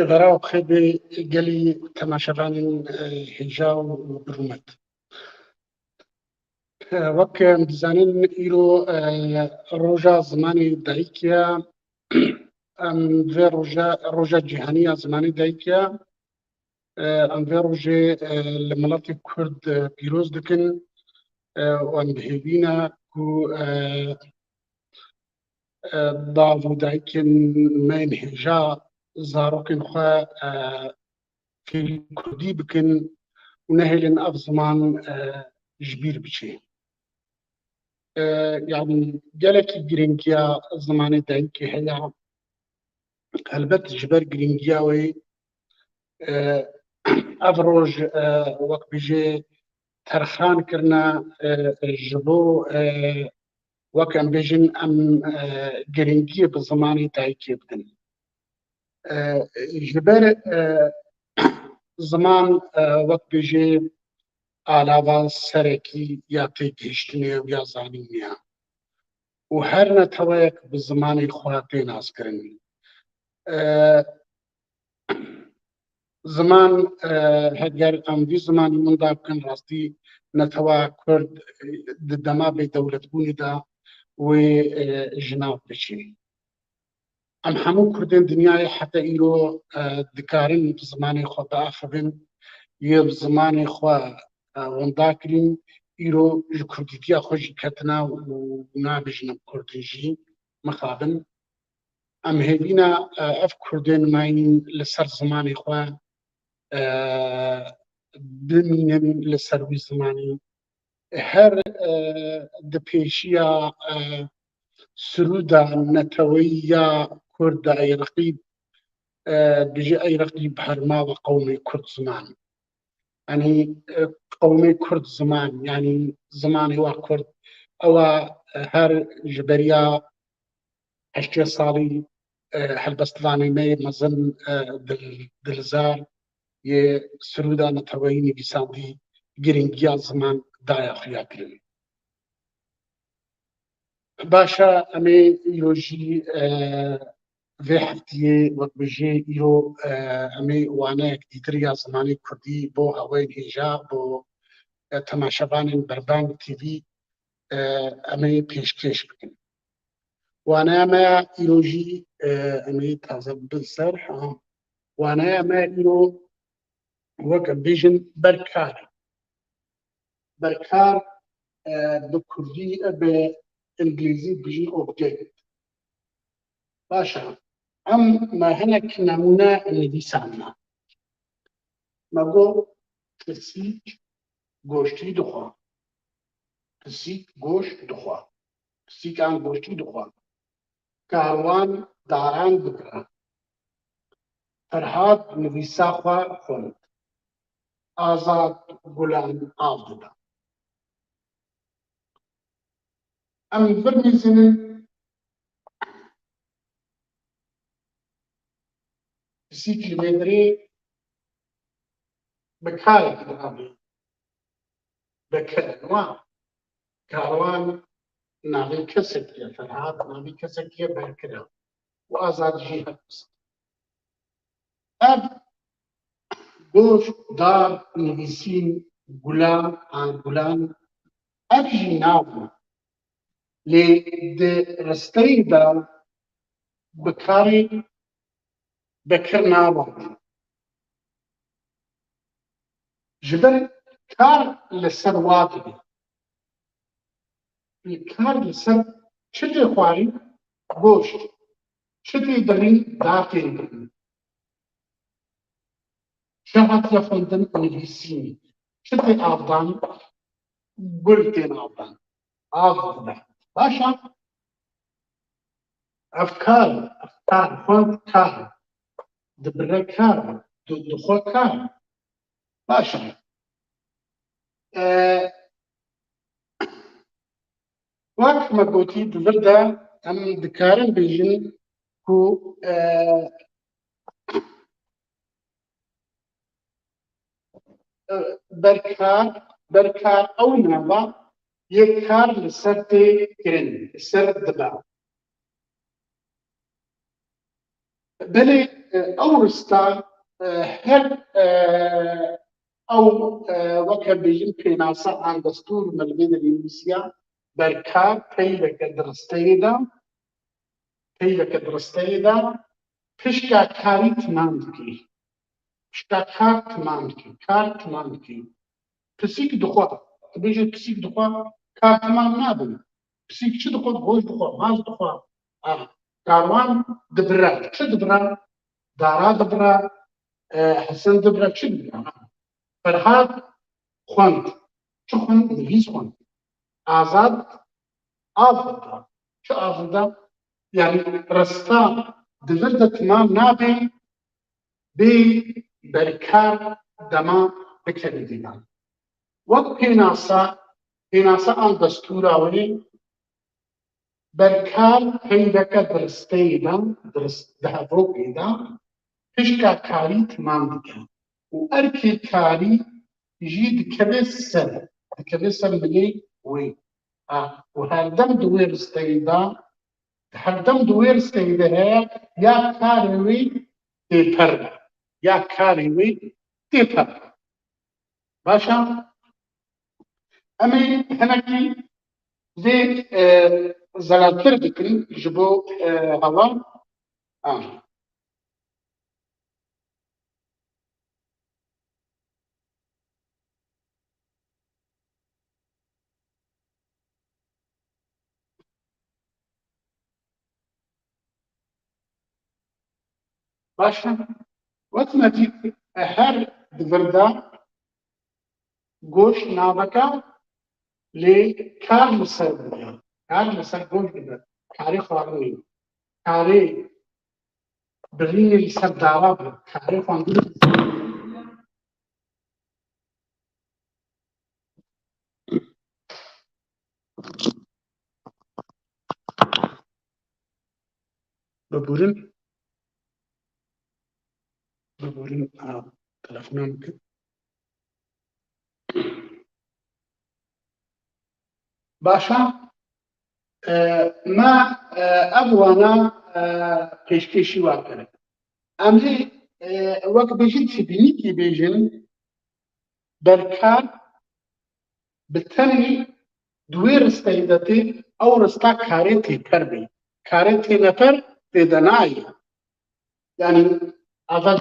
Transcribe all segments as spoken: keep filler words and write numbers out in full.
Êvara û xêbê gelî temaşevanên, e, hêja û bi rûmet. E, wek em dizanin, îro, e, roja zimanê dayikê ye. Em vê roja, roja cîhanî ya zimanê dayikê ye. E, em vê rojê, e, li miletê Kurd, e, pîroz dikin, e, û em bi hêvî ne ku, e, e, bav û dayikên me yên hêja zarokên xwe, e, fêrî Kurdî bikin û nehêlin ev ziman, e, ji bîr biçe. E, yanî gelekî girîngiya zimanê dayikê heye. Helbet ji ber girîngiya wê, e, ev roj, e, wek bijê terxan kirine, e, ji bo, e, wek em bêjin, em, e, girîngiyê bi zimanê dayikê bidin. E, ji ber, e, ziman, e, wek bijê alava serekî ya têgihiştinê û ya zanînê ye. Û her neteweyek bi zimanê xwe tê naskirin. E, ziman, e, heger em vî zimanî winda bikin, rastî netewa Kurd, e, di dema bêdewletbûnê de wê, e, ji nav biçî. Em hemû Kurdên dinyayê heta îro, e, dikarin bi zimanê xwe biaxivin, yê bi zimanê xwe, e, winda kirîn, îro ji Kurdîtiya xwe jî ketine û nabêjin em Kurd in jî, mixabin. Em hêvî ne, e, ev Kurdên me yên li ser zimanê xwe, e, bimînin li ser wî zimanî. Her, e, di pêşiya, e, sirûda neteweyî ya Kurd de ey reqîb, e, dijî ey reqîb herma ve qewmê Kurd ziman. Yanî, e, qewmê Kurd ziman, yanî zimanê wa Kurd, ewa, e, her ji beriya heştê salî, e, helbestvanê me yê mezin, e, dil-, dilzar yê sirûda neteweyî nivîsandî, girîngiya ziman daya xuya kirin. Baş e, em ê îro jî, e, vê heftiyê wek bijê îro, e, em ê waneyek dîtir ya zimanê kurdî bo hewayên hêja, bo, e, temaşevanên Berbang T V, e, em ê pêşkêş bikin. Waneya me ya îro jî, e, em ê taze bibin ser, ha. Waneya me ya îro, wek em bêjin, berkar e. Berkar, e, bi kurdî, e, bi îngilîzî bijî object. Baş e. Em me hinek nemûne nivîsandine. Me got, pisîk goştî dixwe. Pisîk goşt dixwe. Pisîkan goştî dixwe. Karwan daran dibire. Ferhad nivîsa xwe xwend. Azad gulan av dida. Em bimîzinin pisîkî vê dirê bi karekî dihabî. Bekir e, wa. Karwan navê kesekî ye, Ferhad navê kesekî ye, Bekir e. Û Azad jî her wisa. Ev goş, dar, nivîsîn, gulan, an gulan, ev jî nav in. Lê di risteyê de bi karê Bekir nabandin. Ji ber kar li ser wa dibe. Kar li ser çi tê xwarî? Goşt. Çi tê dirî? Dar tên birîn. Çi hatiye xwendin? Nivîsîn. Çi tê avdan? Gul tên avdan. Av dibe. Baş e. Ev kar, ev kar, xwend kar. Dibire kar, di-, dixwe kar. Baş e. E, wek me gotî, di vir de em dikarin bêjin ku, e, e, berkar, berkar ew nava yê kar li ser tê kirin, li ser dibe. Belê, e, ew rista, e, her, e, ew, e, weke bêjin pênasa an destûr me li vê derê nivîsiya, berkar peyveke di risteyê de, peyveke di risteyê de pişka karî timam dikê. Pişka kar timam dikê, kar timam dikê. Pisîk dixwe, tu bêjî pisîk dixwe, kar timam nabe. Pisîk çi dixwe? Goşt dixwe, maz dixwe. Ah, karwan dibire. Çi dibire? Dara dibire, e, Hesen dibire, çi dibire? Ferhat xwend. Çi xwend? Nivîs xwend. Azad av dida. Çi av dida? Yani rista di vir de timam nabe, bê berkar dema bikerî dînan. Wek pênasa, pênasa an destûra wê, berkar peyveke di risteyê de, di ris-, di hevokê de, pişka karî timam dike û erkê karî jî dikeve ser, dikeve ser milê wê. Ha, û herdem di wê risteyê de, herdem di wê risteyê de heye, ya karê wê têper be, ya karê wê têper be. Baş e? Em ê hinekî vê, e, zelaltir bikin ji bo, e, hewa. Ah. Baş e. Wek me dît, her di vir de goşt nabeke, lê kar li ser bûye. Kar li ser goşt dibe. Karê xwarinê, karê birînê li ser dara bû, karê xwendinê li ser Biburin. Biburin. A, telefona min kir. Baş e. E, me, e, ev wana, e, pêşkêşî we kirin. Em ê, e, wek bêjin tibînîkî bêjin, berkar bi tenê di wê risteyê de tê, ew rista karê têper bê. Karê têneper tê de nayê. Yani, ava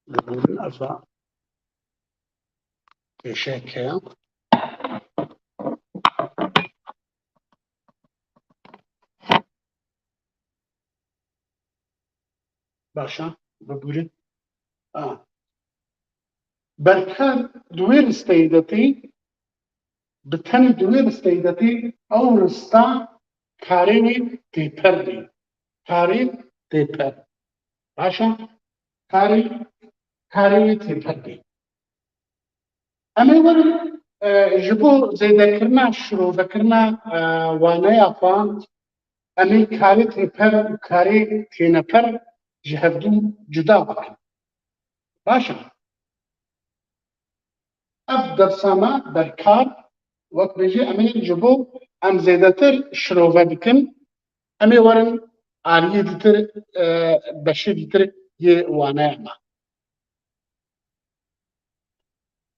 Li vir eva kêşeke. Baş e, biburin. A. Berkar di wê risteyê de tê, bi tenê di wê risteyê de tê, ew rista karê wê têper bê. Karê têper. Baş e? Karê, karê wê têper bê. Em ê werin, e, ji bo zêdekirina, şirovekirina, e, waneya xwe, em ê karê têper û karê têneper ji hevdû cuda bikin. Baş e. Ev dersa me berkar, wek bêjî, em ê ji bo em zêdetir şirove bikin, em ê werin aliyê dîtir, e, beşê dîtir yê waneya me.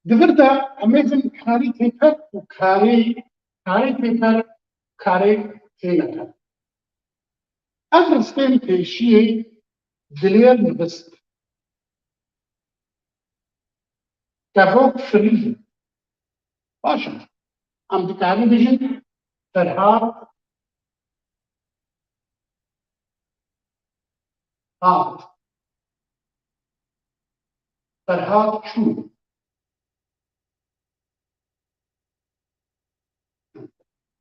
Di vir de em ê bin karî têper û karê, karê têper, karê têneper. Ev ristên pêşiyê dilêr nivist. Kevok firî. Baş e. Em dikarin bijin Ferhat hat. Ferhat çû.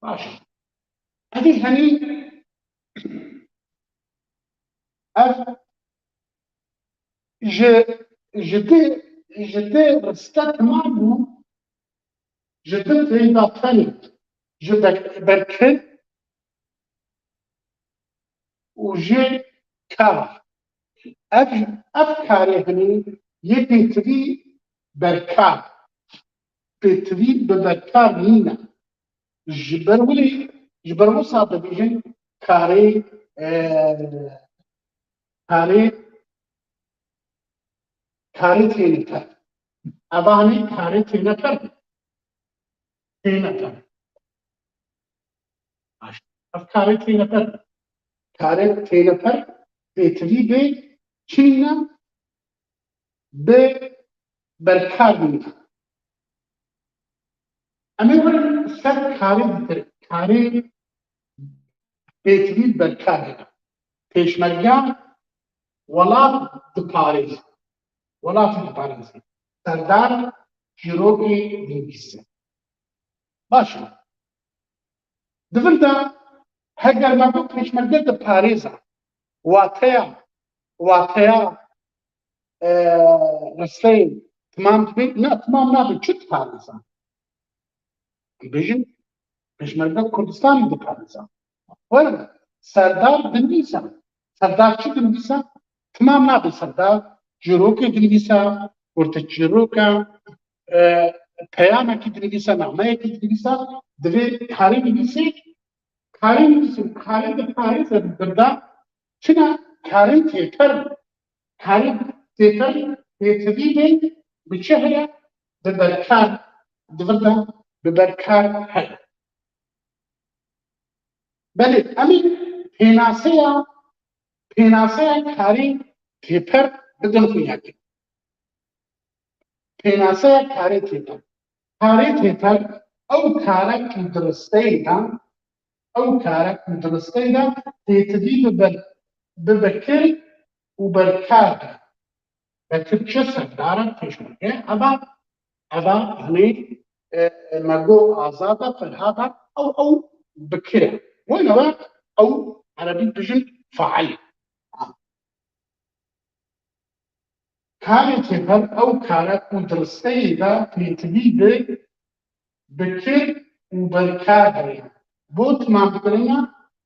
Baş e. Hevî henî ev ji, ji di, ji di riste timam bû, ji di peyva tenê, ji ber-, berkir û ji kar. Ev, ev karê henî yê pêtivî berkar. pêtivî bi berkar nîne. Ji ber wî, ji ber wisa dibêjin karê, e, karê, karê têneper. Eva hanê karê têneper. Têneper. Ev karê têneper. Karê têneper pêtivî bê çi nîne? Bi berkar nîne. Em ê werin ser karê dîtir, karê pêtivî berkar hene. Pêşmerge welat diparêze. Welatî diparêze. Serdar çîrokê dinivîse. Baş e. Di vir de heger me got pêşmerge diparêze, wateya, wateya, e, risteyê timam dibe? Na, timam nabe. Çi diparêze? Em bêjin pêşmerge Kurdistanê diparêze. Were, Serdar dinivîse. Serdar çi dinivîse? Timam nabe Serdar. Çîrokê dinivîse, kurte çîroka, e, peyamekî dinivîse, nameyekî dinivîse, divê karê nivîsê, karê nivîsê, karê diparêze di vir de. Çi ne? Karê têper. Karê têper pêtivî bê bi çi heye? Bi berkar, di vir de bi berkar heye. Belê, em ê pênaseya, pênaseya karê têper bidin xuyakirin. Pênaseya karê têper. Karê têper ew kare ku di risteyê de, ew kare ku di risteyê de pêtivî bi ber-, bi bekir û berkar be. Bekir çi? Serdar e, pêşmerge. Eva, eva hanê, e, e, me got Azad e, Ferhad e, ew, ew bekir e. Wêne we ew erebî dibêjin fail. Karê têper ew kare ku di risteyê de pêtivî bi bekir û berkar heye. Bo timamkirina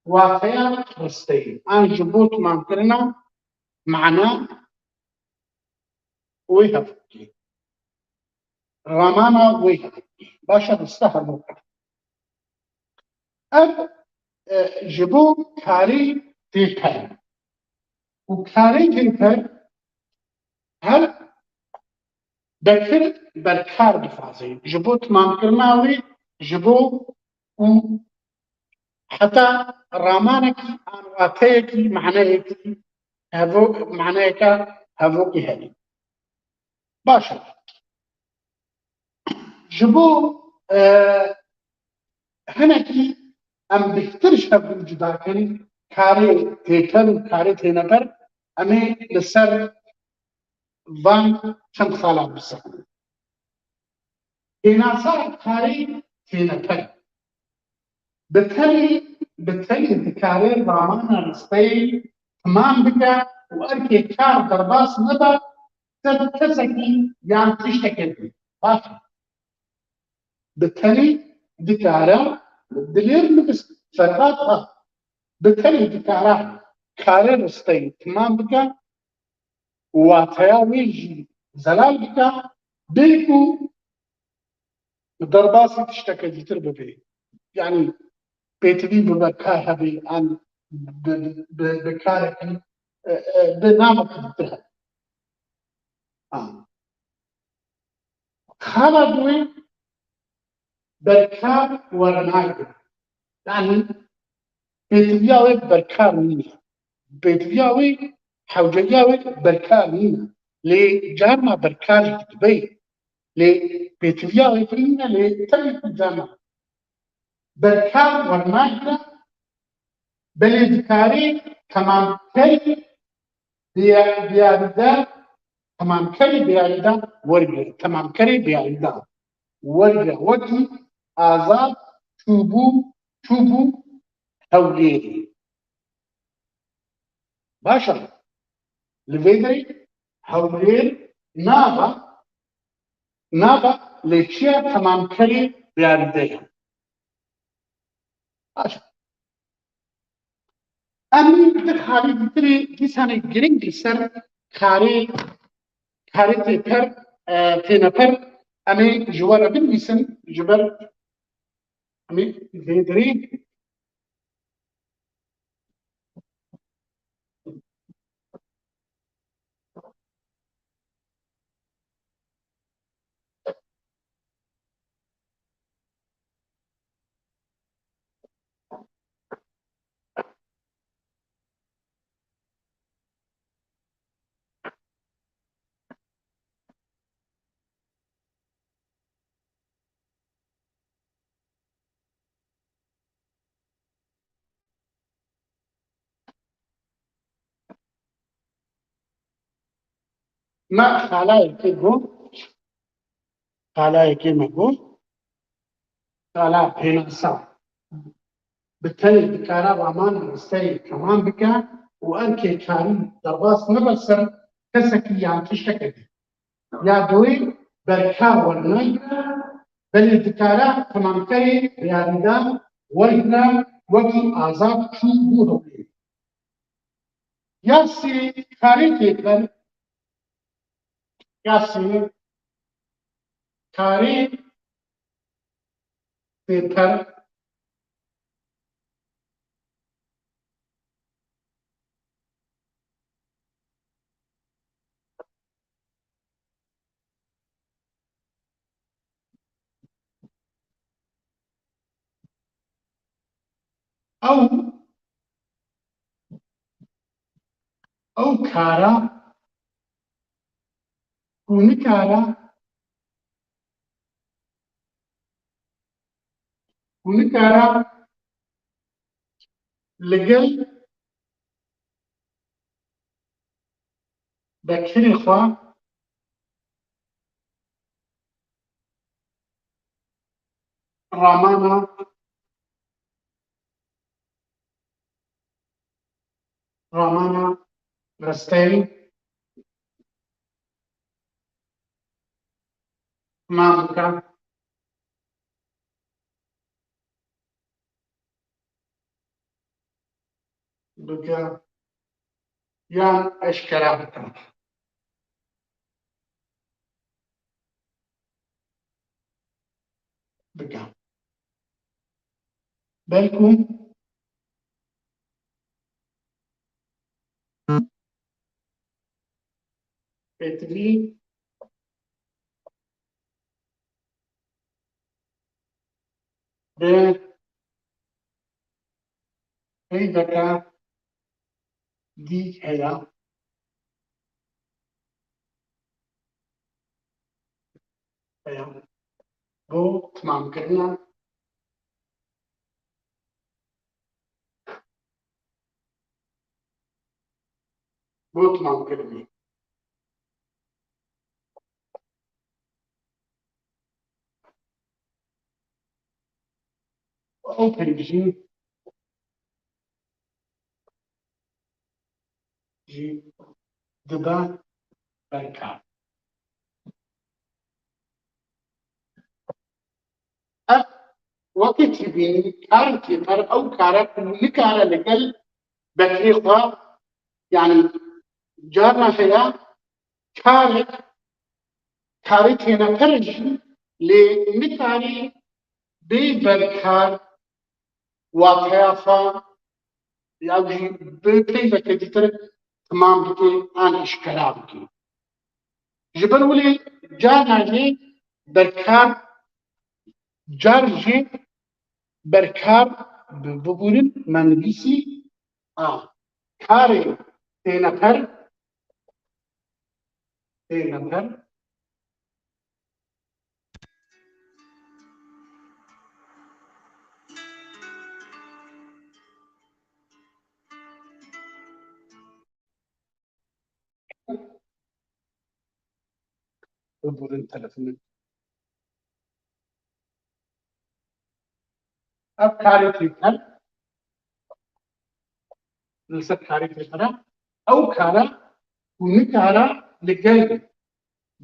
wateya risteyê. An ji bo timamkirina mana wê hevokê. Ramana wê hevokê. Baş e, riste hevok e. Ev, e, ji bo karê têper. Û karê têper her bekir berkar dixwaze. Ji bo timamkirina wê, ji bo û heta ramanekî an wateyekî, maneyekî hevo-, maneyeke hevokî hene. Baş e. Ji bo, e, hinekî em bêhtir ji hev cuda kin, karê têper û karê têneper, em ê li ser van çend xala bisekinin. Pênasa karê têneper. Bi tenê, bi tenê dikare ramana risteyê timam bike û erkê kar derbas nebe ser kesekî yan tiştekê din. Baş e. Bi tenê dikare, dilêr nivîs Ferhat ha. Bi tenê dikare karê risteyê timam bike û wateya wê jî zelal bike, bê ku derbasî tişteke dîtir bibe. Yanî pêtivî bi berkar hebe an bi, bi, bi, bi karekî, e, e, bi namekî dîtir hebe. Ha. Xala duyê berkar wernagire. Yanî pêtiviya wê berkar nîne. Pêtiviya wê, hewceriya wê berkar nîne. Lê carna berkar jî dibe. Lê pêtiviya wê nîne, lê tenê ku carna berkar wernagire, belê dikarê temamkerê biya-, biyarîde, temamkerê biyarîde wergire, temamkerê biyarîde wergire, wekî Azad çûbû, çûbû Hewlêrê. Baş e. Li vê derê Hewlêr nava, nava lê çi ye, temamkerê biyarîde ye. Baş e. Em ê di xalê dîtirê dîsanê giring li ser karê, karê têper, e, têneper, Em ê ji we re binivîsin, ji ber em ê vê derê Me xalayekê got, xalayekê me got, xala pênasa bi tenê dikare ramana risteyê temam bike û erkê karî derbas nebe ser kesekî yan tiştekekî. Ya doyê berkar wernayî, belê dikare temamkerê riyarîdan wergire wekî azad çû bû hewlê. Ya sê karê têper, ya sê karê têper. Ew, ew kara ku nikare, ku nikare li gel bekirê xwe ramana, ramana risteyî temam bike. Bike yan eşkera bike. Bike. Belkû pêtivî bi peydeke dî heye. Heye. Bo temamkirina, bo temamkirinê. Ew peyv jî jî dibe berkar. Ev wekî tîbînî, karê têper ew kare ku nikare li gel bekirê xwe, yanî carna heye karek, karê têneper jî lê nikarî bê berkar wateya xwe ya jî bi peyveke dîtir timam bike an eşkera bike. Ji ber wile carna jî berkar, car jî berkar bi-, bibûrin me nivîsî a karê têneper, têneper. Bibûrin telefonê. Ev karê têper, li ser karê têper e. Ew kare ku nikare li gel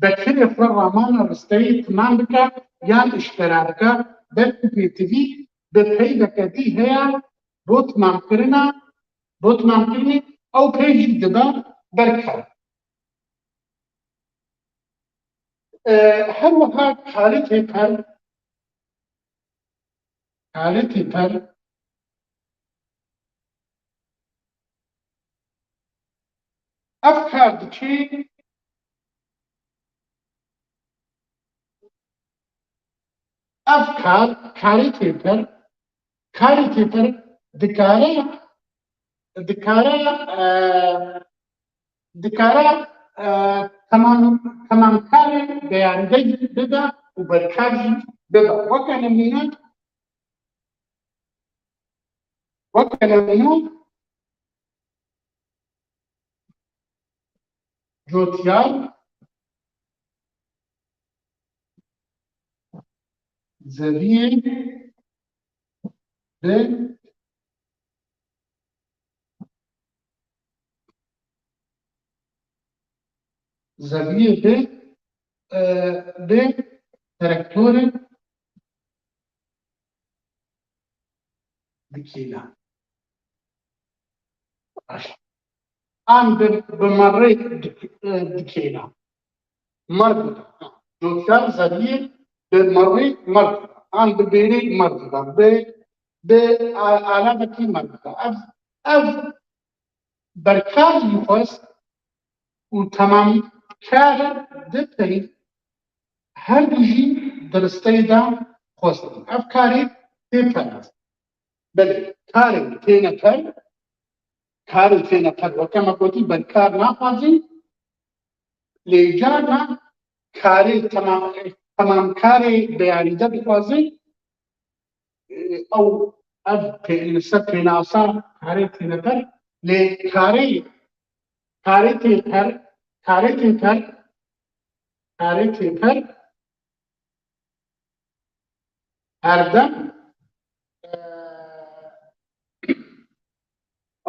bekirê xwe ramana risteyê timam bike yan eşkera bike, belkû pêtivî bi peyveke dî heye bo timamkirina, bo timamkirinê ew peyv jî dibe berkar. E, her wiha karê têper, karê têper, ev kar dikê, ev kar, karê têper, karê têper dikare, dikare, e, dikare, e, temam, temamkarê beyarîde jî bibe û berkar jî bibe. Weke nemûne, weke nemûne, Cotyar zeviyê bi zeviyê bi, e, bi terektorê dikêne. Baş. An bi, bi merrê dik-, e, dikêne. Mer dida. Cotyar zeviyê bi merrê mer dida. An bi bêrê mer dida. Bi, bi a-, alavekî mer dida. Ev, ev berkar jî xwest û temamkar di pey her du jî di risteyê de xwestin. Ev karê têper e. Belê, karên têneper, karên têneper, weke me gotî, berkar naxwazin, lê carna karê temam, temamkarê beyarîde dixwazin, ew, ev pê-, li ser pênasa karê têneper, lê karê, karê têper, karê têper, karê têper, herdem, e,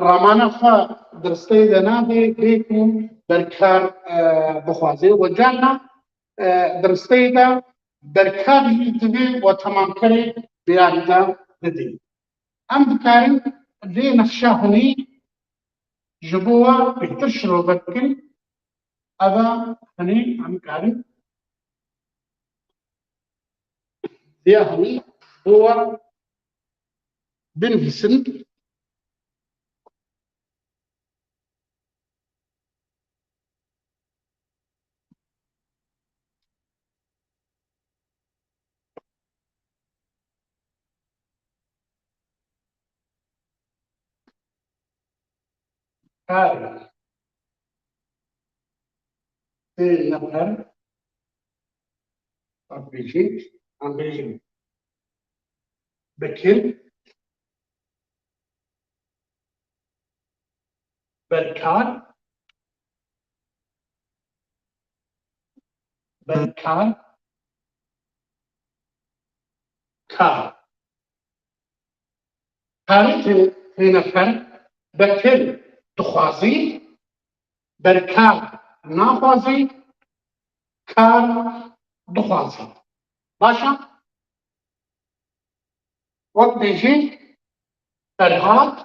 ramana xwe di risteyê de nade, bê ku berkar, e, bixwaze. We carna, e, di risteyê de berkar jî divê we temamkerê beyarî de bidî. Em dikarin vê nexşa hunî ji bo we bêhtir şirove bikin. Eva hunî em karin vê hunî bo we binivîsin. Her sê nefer, bak bêjî, em bêjin, Bekir, Berkar, Berkar, Kar. Karê tê-, têneper, Bekir dixwazî, Berkar naxwazî, Kar dixwazî. Baş e? Wek bêjî, Ferhat,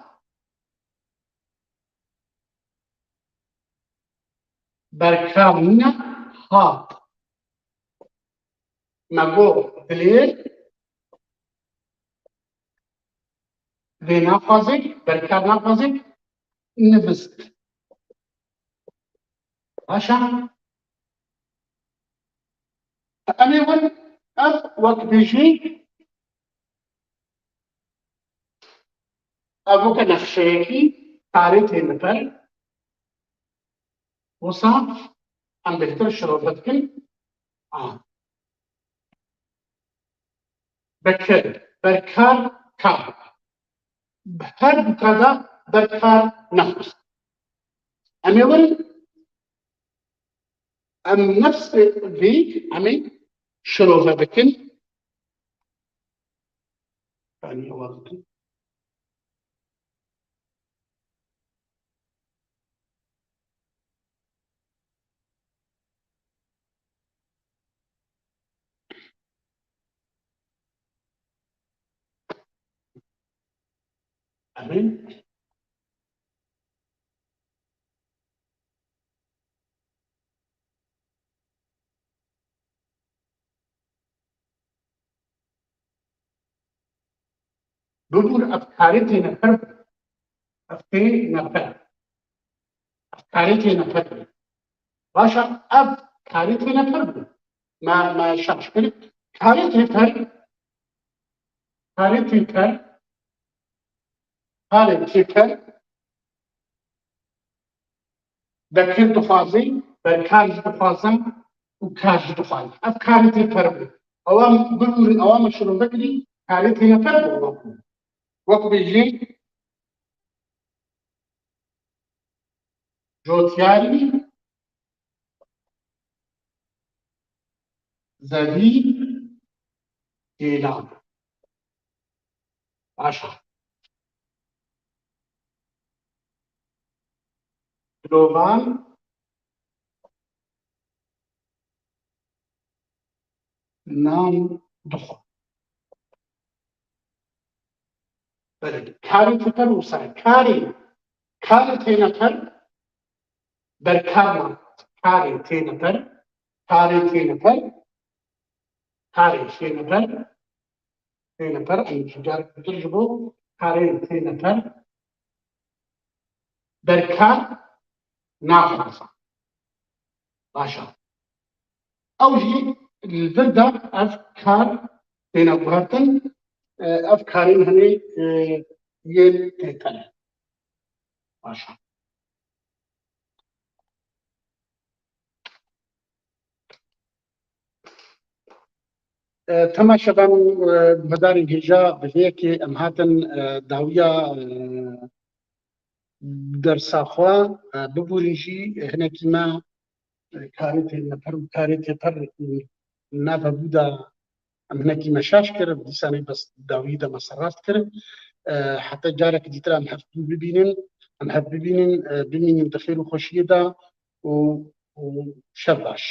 Berkar nîne, hat. Me got, dilê vê naxwazê, Berkar naxwazê, nivist. Baş e? Em ê win ev wek bêjî, ev weke nexşeyekî karê têneper. Wisa em bêhtir şirove dikin. A. Bekir, Berkar, Kar. Bi her du ka de Berkar nexwest. Em ê win, em nefsê vî, em ê şirove bikin. Yanî, ewa bikin. Em ê, Bibûr ev karê têneper bû. Ev têneper. Ev karê têneper bû. Baş e, ev karê têneper bû. Me, me şaş kir. Karê têper, karê têper, karê têper, dekir dixwaze, berkar jî dixwaze û kar jî dixwaze. Ev karê têper bû. Ewa bibûrin, ewa me şirove kirî, karê têneper bû. Wek bêjî, cotyarî, zevî, gêlan. Baş e. Dilovan nan dixwe. Belê, karê têper wisa ye. Karê, karê têneper, berkar ma. Karê têneper, karê têneper, karê têneper, têneper, em ji carek dir ji bo karê têneper, berkar naxwaze. Baş e. Ew jî li vir de ev kar têne guhertin, e, ev karên hinê, e, yên têper e. Baş e. E, temaşevan û, e, guhdarên hêja, bi vê yekê em hatin, e, dawiya, e, dersa xwe, e, bibûrin jî hinekî me, e, karê têneper û karê têper, e, navebû de em hinekî me şaş kir, dîsanê bes dawî de me serrast kir. E, heta carek dîtir em hev bibînin, em hev bibînin, e, bimînin di xêr û xweşiyê de û, û şev baş.